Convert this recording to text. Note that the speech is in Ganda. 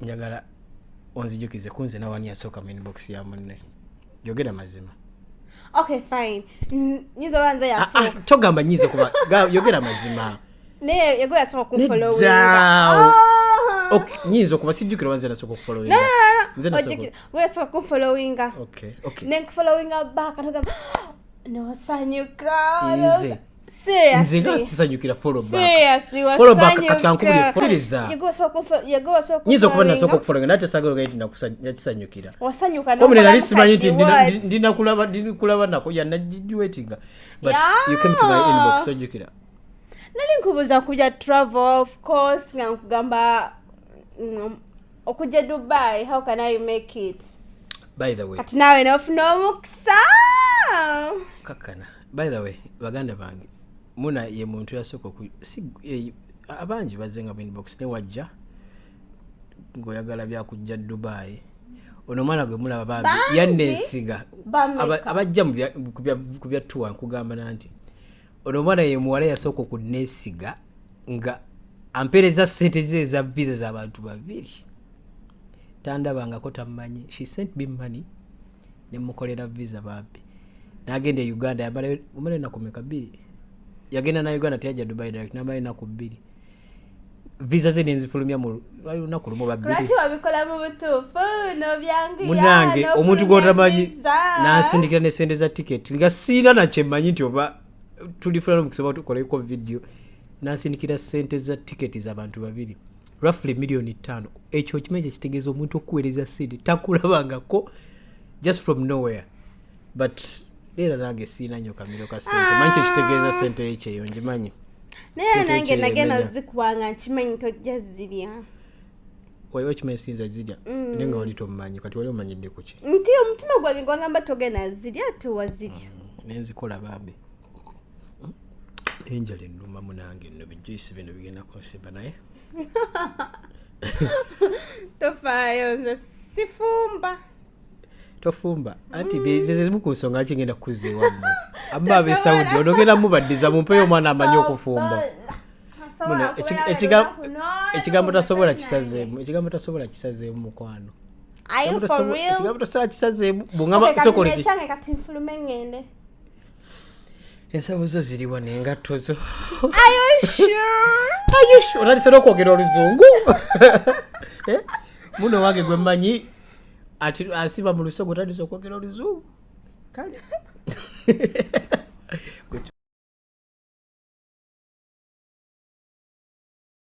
Njagala onzijukize kunze nawani yasooka mu inbox ya munne. Yogera mazima. Okay, fine. Nyinza oba nze Ah, ah, yasooka. Togamba nyize kuba yogera mazima. Naye yegwe yasooka Nedda. kunfollowinga. Okay, nyinza okuba sijjukira oba nze nasooka okufollowinga. Nze nasooka. Gwe yasooka kunfollowinga. Okay. Nenkufollowinga back, nogamba nosanyuka. Nze. Seriously. Nze nga sisanyukira follow back. Seriously, Follow back, wasanyuka. kati kankubulire, foliriza. Yegwe wasooka Nyinza okuba nasooka kunfollowinga. okufollowinga, naye tesagala ogaye nti nakisanyukira. Wasanyuka. Komune nali N'okolamu simanyi nti kati what? ndinakulaba nako yanagiwetinga, but you came to my inbox, ojjukira? Nali nkubuuza kujja travel, of course, nga nkugamba okujja Dubai, how can I make it? By the way, Kati naawe nofuna omukisa. Kakkana, by the way, baganda bange, Muna ye muntu yasooka si abangi bazze nga mu inbox ne wajja ng'oyagala byakujja Dubai. Ono omwana gwe mulaba bambi Bangi? yanneesiga. Bameka? Abajja ku bya tour, nkugamba nanti ono omwana ye muwala yasooka okuneesiga nga ampeereza ssente ze eza visa z'abantu babiri. Tandabangako, tammanyi. She sent me money nemukolera visa bambi, n'agenda e Uganda. Yamalayo, omala ennaku meka? 2. Yagenda na Uganda, teyajja Dubai direct, namala ennaku 2. Visa ze nenzifulumya mu lwali lunaku lumu 2. Lwaki wabikola mu butuufu nobyanguya? Munange, omuntu N'ofulumya gwotamanyi visa? nansindikira ne sente za ticket nga siina nakyemmanyi nti oba tulifuna nomukisa oba tukoleko video. Nansindikira sente za tiketi z'abantu babiri, roughly miliyoni 5. Ekyo okimanyi kyekitegeeza omuntu okuweereza sente takulabangako, just from nowhere? But leera nange siina nnyo kamiro ka sente. Manyi kyekitegeeza sente yekyeyo, ngimanyi. Naye Sente nange ekyeyo nagenda emenya. zikubanga nkimanyi tojja zirya. Wali okimanyi siyinza zirya, naye nga wali tomumanyi. Kati wali omanyidde ku ki? Nti omutima gwange gwangamba togenda zirya, tewazirya. Nenzikola bambi. Enjala ennuma munange nno, bijuisi bino bigenda kunsiba naye. Tofaayo, nze sifumba. Tofumba anti ze zimu ku nsonga lwaki ngenda kuzza ewammwe. Amma ab'e Saudi onogenda mubaddiza, mumpeyo omwana amanyi okufumba. Muna, ekigambo tasobola kisazeemu, ekigambo tasobola kisazeemu, mukwano. Are you Ekigambo for real? Ekigambo tasobola kisazeemu bwongamba Okay, kati sokola nekyange, kati nfulume ŋŋende. Ensawo zo ziriwa n'engatto zo? Are you sure? Are you sure? Otandise n'okwogera oluzungu. Eh? Muno wange gwe mmanyi ati asiba mu lusogo, otandise okwogera oluzungu. Kale.